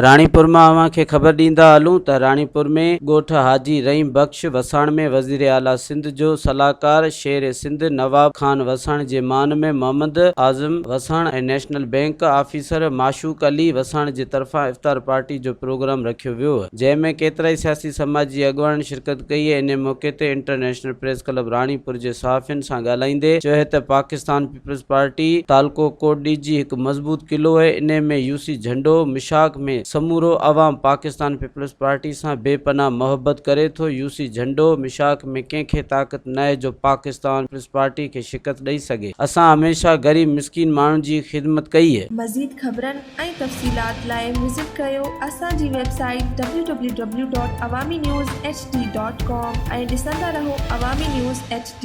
راڻيپور مان اوهان کي خبر ڏيندا هلون ته راڻيپور ۾ ڳوٺ حاجي رحيم بخش وساڻ ۾ وزير اعليٰ سنڌ جو صلاحڪار شير سنڌ نواب خان وساڻ جي مان ۾ Muhammad Azam Wassan ۽ national bank officer Mashooq Ali Wassan جي طرفان افطار پارٽي جو پروگرام رکيو ويو جنهن ۾ ڪيترائي سياسي سماجي اڳواڻن شرڪت ڪئي انهي موقعي تي انٽرنيشنل پريس ڪلب راڻيپور جي صحافين سان ڳالهائيندي چيو ته پاڪستان پيپلز پارٽي تعلقو ڪوٽڏيجي هڪ مضبوط قلعو اهي انهي ۾ يوسي جهنڊو مشاق ۾ سمورو عوام پاڪستان پيپلز پارٽي سان بي پناهه محبت ڪري ٿو يوسي جهنڊو مشاق ۾ ڪنهن کي طاقت ناهي جو پاڪستان پيپلز پارٽي کي شڪست ڏئي سگهي اسان هميشه غريب مسڪين ماڻهن جي خدمت ڪئي. مزيد خبرن ۽ تفصيلات لاء وزٽ ڪريو اسان جي website W W W dot Awami news H D dot com ۽ ڏسندا رهو عوامي نيوز ايڇ ڊي.